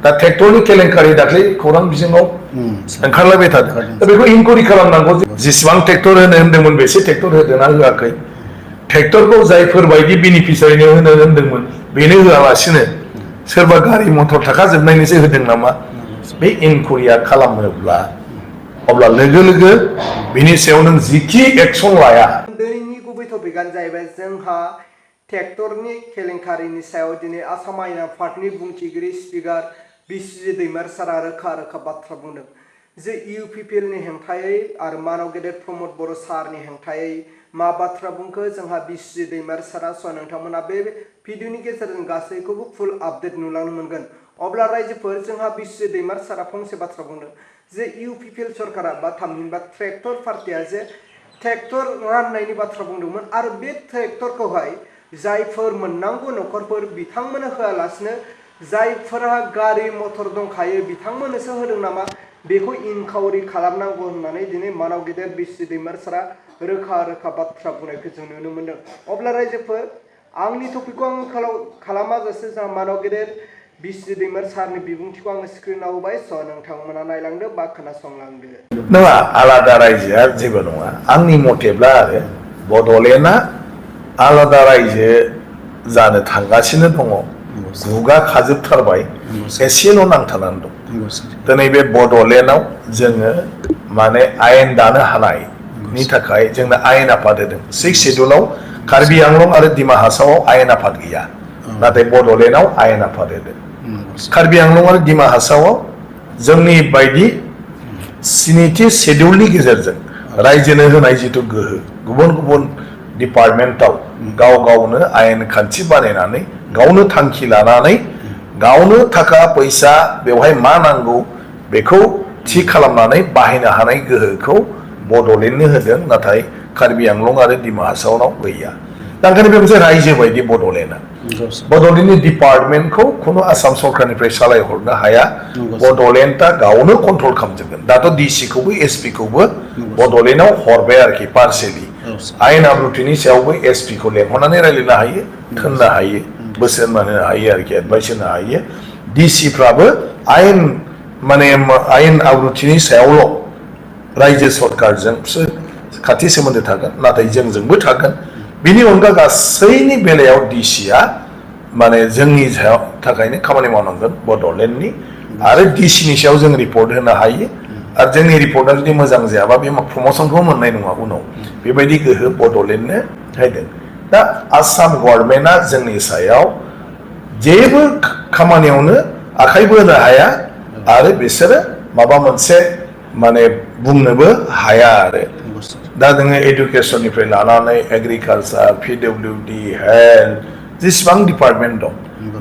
दा ट्रेक्टरनि केलेंकारि दाख्लै खौरां बिजोङाव ओंखारलायबाय थादों दा बेखौ इनकुवारि खालामनांगौ जेसेबां ट्रेक्टर होनो होन्दोंमोन बेसे ट्रेक्टर होदोंना होआखै ट्रेक्टरखौ जायफोरबायदि बेनिफिसियारिनो होनो होन्दोंमोन बेनो होआलासिनो सोरबा गारि मटर थाखाजोबनायनिसो होदों नामा बे इनकुवारिया खालामोब्ला अब्ला लोगो लोगो बिनि सायाव नों जिखि एक्सन लाया दिनैनि गुबै टपिकआनो जाहैबाय जोंहा ट्रेक्टरनि केलेंकारिनि सायाव दिनै आसाम आयेन आफादनि बुंथिगिरि स्पिकार बिस्वजित दैमारी सारा रोखा रोखा बाथ्रा बुंदों जे इउपिपिएलनि हेंथायै आरो मानाव गेदेर प्रमद बर' सारनि हेंथायै मा बाथ्रा बुंखो जोंहा बिस्वजित दैमारी सारा नोंथांमोना बे भिडिअनि गेजेरजों गासैखौबो फुल आपडेट नुलांनो मोनगोन अब्ला रायजोफोर जोंहा बिस्वजित दैमारी सारा फंसे बाथ्रा बुंदों जे इउपिपिएल सरकारा बा थामहिनबा ट्रेक्टर पार्टिया जे ट्रेक्टर राननायनि बाथ्रा बुंदोंमोन आरो बे ट्रेक्टरखौहाय जायफोर मोननांगौ नखरफोर बिथांमोननो होआलासिनो जायफोरा गारि मटर दंखायो बिथांमोननोसो होदों नामा बेखौ इनकुवारि खालामनांगौ होननानै दिनै मानाव गेदेर बिस्वजित दैमारी सारा रोखा रोखा बाथ्रा बुंनायखौ जों नुनो मोनदों अब्ला रायजोफोर आंनि टपिकखौ आं खालामाजासे जोंहा मानाव गेदेर बिस्वजित दैमारी सारनि बिबुंथिखौ आङो स्क्रिनाव होबाय नोंथांमोना नायलांदो बा खोनासंलांदो नङा आलादा रायजोआ जेबो नङा आंनि मथेब्ला आरो बड'लेण्डआ आलादा रायजो जानो थांगासिनो दङ गुगा खाजोबथारबाय एसेल' नांथानानै दं दिनै बे बड'लेण्डआव जोङो माने आयेन दानो हानायनि थाखाय जोंनो आयेन आफाद होदों 6 शेड्युलाव कार्बि आंलं आरो डिमा हासावआव आयेन आफाद गैया नाथाय बड'लेण्डआव आयेन आफाद होदों कार्बि आंलं आरो डिमा हासावआव जोंनि बायदि 7थि शेड्युलनि गेजेरजों रायजोनो होनाय जिथु गोहो गुबुन गुबुन डिपार्टमेन्टआव गाव गावनो आयेन खान्थि बानायनानै गावनो थांखि लानानै गावनो थाखा फैसा बेवहाय मा नांगौ बेखौ थि खालामनानै बाहायनो हानाय गोहोखौ बड'लेण्डनो होदों नाथाय कार्बि आंलं आरो डिमा हासावनाव गैया दा ओंखायनो बे मोनसे रायजो बायदि बड'लेण्डआ बड'लेण्डनि डिपार्टमेन्टखौ खुनु आसाम सरकारनिफ्राय सालायहरनो हाया बड'लेण्डआ गावनो कन्ट्रल खालामजोबगोन दाथ' डिसिखौबो एसपिखौबो बड'लेण्डआव हरबाय आरोखि पार्सेलि आयेन आब्रुथिनि सायावबो एसपिखौ लेंहरनानै रायज्लायनो हायो थोननो हायो बोसोन होनो हायो आरोखि एडभाइस होनो हायो डिसिफ्राबो आयेन माने आयेन आब्रुथिनि सायावल' रायजो सरकारजोंसो खाथि सोमोन्दो थागोन नाथाय जोंजोंबो थागोन बिनि अनगा गासैनि बेलायाव डिसिआ माने जोंनि थाखायनो खामानि मावनांगोन बड'लेण्डनि आरो डिसिनि सायाव जों रिपर्ट होनो हायो आरो जोंनि रिपर्टआ जुदि मोजां जायाबा बे प्रमसनखौ मोननाय नङा उनाव बेबायदि गोहो बड'लेण्डनो होदों दा आसाम गभर्नमेन्टआ जोंनि सायाव जेबो खामानियावनो आखाइबो होनो हाया आरो बिसोरो माबा मोनसे माने बुंनोबो हाया आरो दा जोङो एडुकेसननिफ्राय लानानै एग्रिकालचार पिडब्लिउडि हेल्थ जेसेबां डिपार्टमेन्ट दं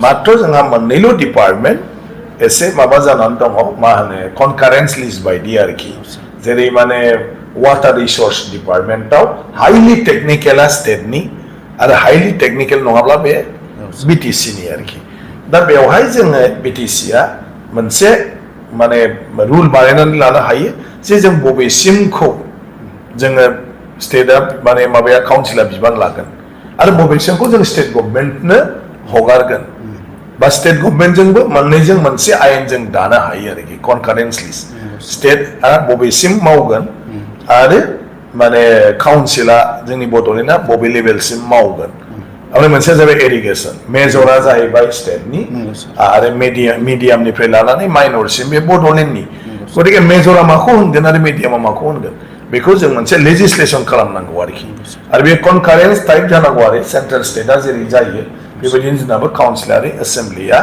मात्र जोंहा मोननैल' डिपार्टमेन्ट एसे माबा जानानै दङ मा होनो कनकारेन्स लिस्ट बायदि आरोखि जेरै माने वाटार रिसोर्स डिपार्टमेन्टआव हाइलि टेक्निकेला स्टेटनि आरो हाइलि टेक्निकेल नङाब्ला बे बिटिसिनि आरोखि दा बेवहाय जोङो बिटिसिआ मोनसे माने रुल बानायनानै लानो हायो जे जों बबेसिमखौ जोङो स्टेटआ माने माबाया काउन्सिला बिबान लागोन आरो बबेसिमखौ जों स्टेट गभर्नमेन्टनो हगारगोन बा स्टेट गभर्नमेन्टजोंबो मोननैजों मोनसे आयेनजों दानो हायो आरोखि कनकारेन्स लिस्ट स्टेटआ बबेसिम मावगोन आरो माने काउन्सिला जोंनि बड'लेण्डआ बबे लेभेलसिम मावगोन ओमफ्राय मोनसेया जाबाय एरिगेसन मेजरा जाहैबाय स्टेटनि आरो मिडियामनिफ्राय लानानै माइनरसिम बे बड'लेण्डनि गतिके मेजरा माखौ होनगोन आरो मिडियामा माखौ होनगोन बेखौ जों मोनसे लेजिस्लेसन खालामनांगौ आरोखि आरो बे कनकारेन्स टाइप जानांगौ आरो सेन्ट्रेल स्टेटआ जेरै जायो बेबायदिनो जोंनाबो काउन्सिलारि एसेम्ब्लिया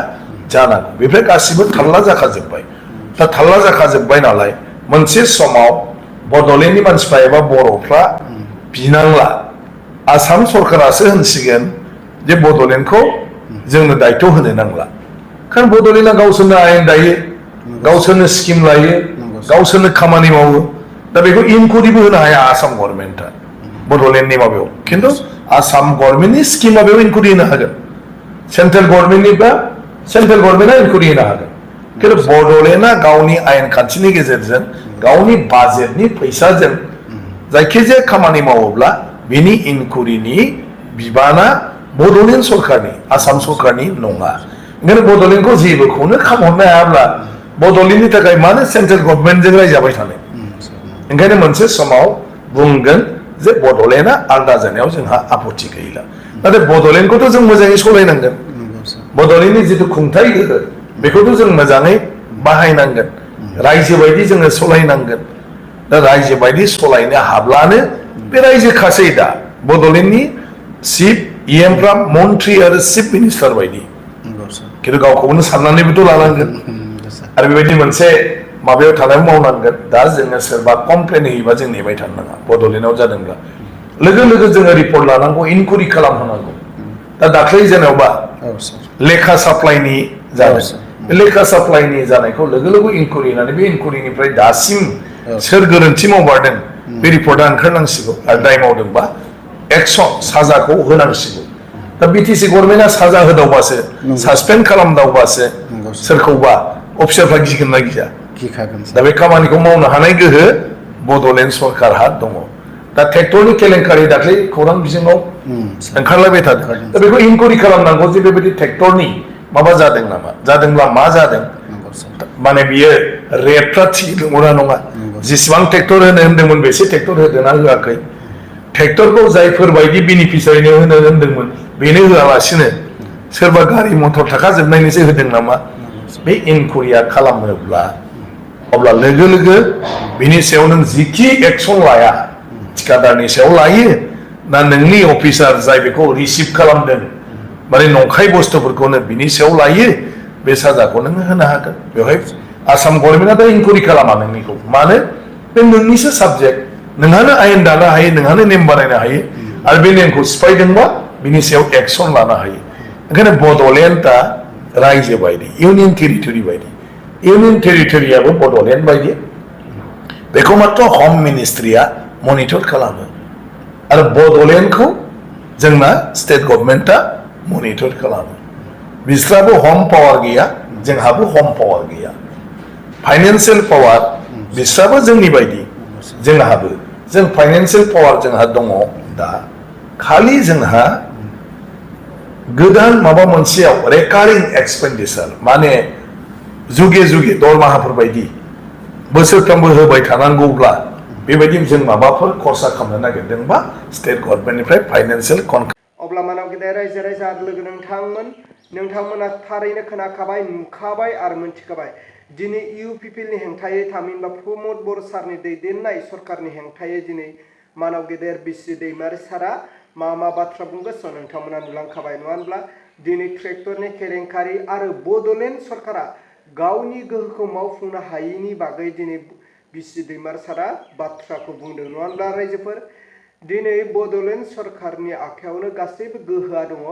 जानांगौ बेफोर गासिबो थाल्ला जाखाजोब्बाय दा थाल्ला जाखाजोब्बाय नालाय मोनसे समाव बड'लेण्डनि मानसिफ्रा एबा बर'फ्रा बिनांला आसाम सरकारासो होनसिगोन जे बड'लेण्डखौ जोंनो दायथ' होनो नांला खारन बड'लेण्डआ गावसोरनो आयेन दायो गावसोरनो स्किम लायो गावसोरनो खामानि मावो दा बेखौ इनकुवारिबो होनो हाया आसाम गभर्नमेन्टआ बड'लेण्डनि माबायाव खिन्थु आसाम गभर्नमेन्टनि स्किमा बेयाव इनकुवारि होनो हागोन सेन्ट्रेल गभर्नमेन्टनिबा सेन्ट्रेल गभर्नमेन्टआ इनकुवारि होनो हागोन खिन्थु बड'लेण्डआ गावनि आयेन खान्थिनि गेजेरजों गावनि बाजेटनि फैसाजों जायखिजाया खामानि मावोब्ला बिनि इनकुवारिनि बिबाना बड'लेण्ड सरकारनि आसाम सरकारनि नङा ओंखायनो बड'लेण्डखौ जेबोखौनो खामहरनो हायाब्ला बड'लेण्डनि थाखाय मानो सेन्ट्रेल गभर्नमेन्टजों रायजाबाय थानो ओंखायनो मोनसे समाव बुंगोन जे बड'लेण्डआ आलादा जानायाव जोंहा आपत्ति गैला नाथाय बड'लेण्डखौथ' जों मोजाङै सालायनांगोन बड'लेण्डनि जिथु खुंथाय गोहो बेखौथ' जों मोजाङै बाहायनांगोन रायजो बायदि जोङो सालायनांगोन दा रायजो बायदि सालायनो हाब्लानो बे रायजो खासै दा बड'लेण्डनि चिफ इएमफ्रा मन्त्रि आरो चिफ मिनिस्टार बायदि खिन्थु गावखौनो साननानैबोथ' लानांगोन आरो बेबायदि मोनसे माबायाव थानाय मावनांगोन दा जोङो सोरबा कमप्लेन होयोबा जों नेबाय थानो नाङा बड'लेण्डआव जादोंब्ला लोगो लोगो जोङो रिपर्ट लानांगौ इनकुवारि खालामहोनांगौ दा दाख्लै जेनेबा लेखा साप्लाइनि जादों बे लेखा साप्लाइनि जानायखौ लोगो लोगो इनकुवारि होनानै बे इनकुवारिनिफ्राय दासिम सोर गोरोन्थि मावबारदों बे रिपर्टआ ओंखारनांसिगौ आरो दाय मावदोंबा एक्सन साजाखौ होनांसिगौ दा बिटिसि गभर्नमेन्टआ साजा होदावबासो सासपेन्ड खालामदावबासो सोरखौबा अफिसारफ्रा गिगोन ना गिया दा बे खामानिखौ मावनो हानाय गोहो बड'लेण्ड सरकारहा दङ दा ट्रेक्टरनि केलेंकारि दाख्लै खौरां बिजोङाव ओंखारलायबाय थादों दा बेखौ इनकुवारि खालामनांगौ जे बेबायदि ट्रेक्टरनि माबा जादों नामा जादोंब्ला मा जादों माने बियो रेटफ्रा थिग नंगौना नङा जेसेबां ट्रेक्टर होनो होन्दोंमोन बेसे ट्रेक्टर होदोंना होआखै ट्रेक्टरखौ जायफोरबायदि बेनिफिसियारिनो होनो होन्दोंमोन बेनो होआलासिनो सोरबा गारि मटर थाखाजोबनायनिसो होदों नामा बे इनकुवारिया खालामोब्ला अब्ला लोगो लोगो बिनि सायाव नों जिखि एक्सन लाया थिकादारनि सायाव लायो ना नोंनि अफिसार जाय बेखौ रिसिभ खालामदों माने नंखाय बुस्थुफोरखौनो बिनि सायाव लायो बे साजाखौ नों होनो हागोन बेवहाय आसाम गभर्नमेन्टआ दा इनकुवारि खालामा नोंनिखौ मानो बे नोंनिसो साबजेक्ट नोंहानो आयेन दानो हायो नोंहानो नेम बानायनो हायो आरो बे नेमखौ सिफायदोंबा बिनि सायाव एक्सन लानो हायो ओंखायनो बड'लेण्डआ रायजो बायदि इउनियन टेरिटरि बायदि इउनियन टेरिटरियाबो बड'लेण्ड बायदि बेखौ मात्र हम मिनिस्ट्रिया मनिटर खालामो आरो बड'लेण्डखौ जोंना स्टेट गभर्नमेन्टआ मनिटर खालामो बिस्राबो हम पावार गैया जोंहाबो हम पावार गैया फाइनेन्सियेल पावार बिस्राबो जोंनि बायदि जोंहाबो जों फाइनेन्सियेल पावार जोंहा दङ दा खालि जोंहा गोदान माबा मोनसेयाव रेकारिं एक्सपेन्डिचार माने जुगे जुगे दरमाहाफोर बायदि बोसोरफ्रोमबो होबाय थानांगौब्ला बेबायदि जों माबाफोर खरसा खालामनो नागिरदोंबा स्टेट गभर्नमेन्टनिफ्राय फाइनेन्सियेल अब्ला मानाव गेदेर रायजो राजा लोगो नोंथांमोना थारैनो खोनाखाबाय नुखाबाय आरो मोनथिखाबाय दिनै इउपिपिएलनि हेंथायै थामहिनबा प्रमद बर' सारनि दैदेननाय सरकारनि हेंथायै दिनै मानाव गेदेर बिस्वजित दैमारी सारा मा बाथ्रा बुंगोन नोंथांमोना नुलांखाबाय नङा होनब्ला दिनै ट्रेक्टरनि केलेंकारि आरो बड'लेण्ड सरकारा गावनि गोहोखौ मावफुंनो हायैनि बागै दिनै बिस्वजित दैमारी सारा बाथ्राखौ बुंदों नङा होनब्ला रायजोफोर दिनै बड'लेण्ड सरकारनि आखायावनो गासैबो गोहोआ दङ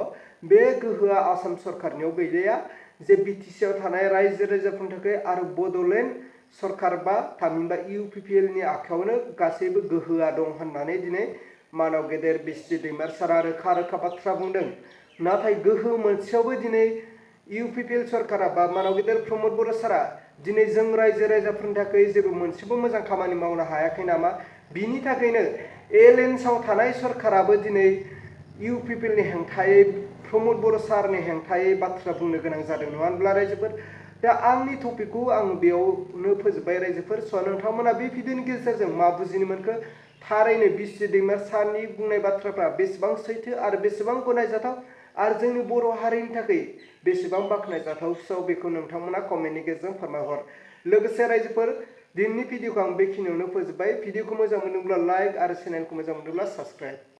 बे गोहोआ आसाम सरकारनियाव गैलिया जे बिटिसिआव थानाय रायजो राजाफोरनि थाखाय आरो बड'लेण्ड सरकार बा थामहिनबा इउपिपिएलनि आखायावनो गासैबो गोहोआ दं होननानै दिनै मानाव गेदेर बिस्वजित दैमारी सारा रोखा रोखा बाथ्रा बुंदों नाथाय गोहो मोनसेयावबो दिनै इउपिपिएल सरकारा बा मानाव गेदेर प्रमद बर' सारा दिनै जों रायजो राजाफोरनि थाखाय जेबो मोनसेबो मोजां खामानि मावनो हायाखै नामा बिनि थाखायनो एलायन्सआव थानाय सरकाराबो दिनै इउपिपिएलनि हेंथायै प्रमद बर' सारनि हेंथायै बाथ्रा बुंनो गोनां जादों नङा होनब्ला रायजोफोर दा आंनि टपिकखौ आं बेयावनो फोजोबबाय रायजोफोर नोंथांमोना बे भिडिअनि गेजेरजों मा बुजिनो मोनखो थारैनो बिस्वजित दैमारी सारनि बुंनाय बाथ्राफ्रा बेसेबां सैथो आरो बेसेबां गनायजाथाव आरो जोंनि बर' हारिनि थाखाय बेसेबां बाख्नायजाथाव बेखौ नोंथांमोना कमेन्टनि गेजेरजों फोरमायहर लोगोसे रायजोफोर दिनैनि भिडिअखौ आं बेखिनियावनो फोजोबबाय भिडिअखौ मोजां मोनोब्ला लाइक आरो चेनेलखौ मोजां मोनोब्ला साबस्क्राइब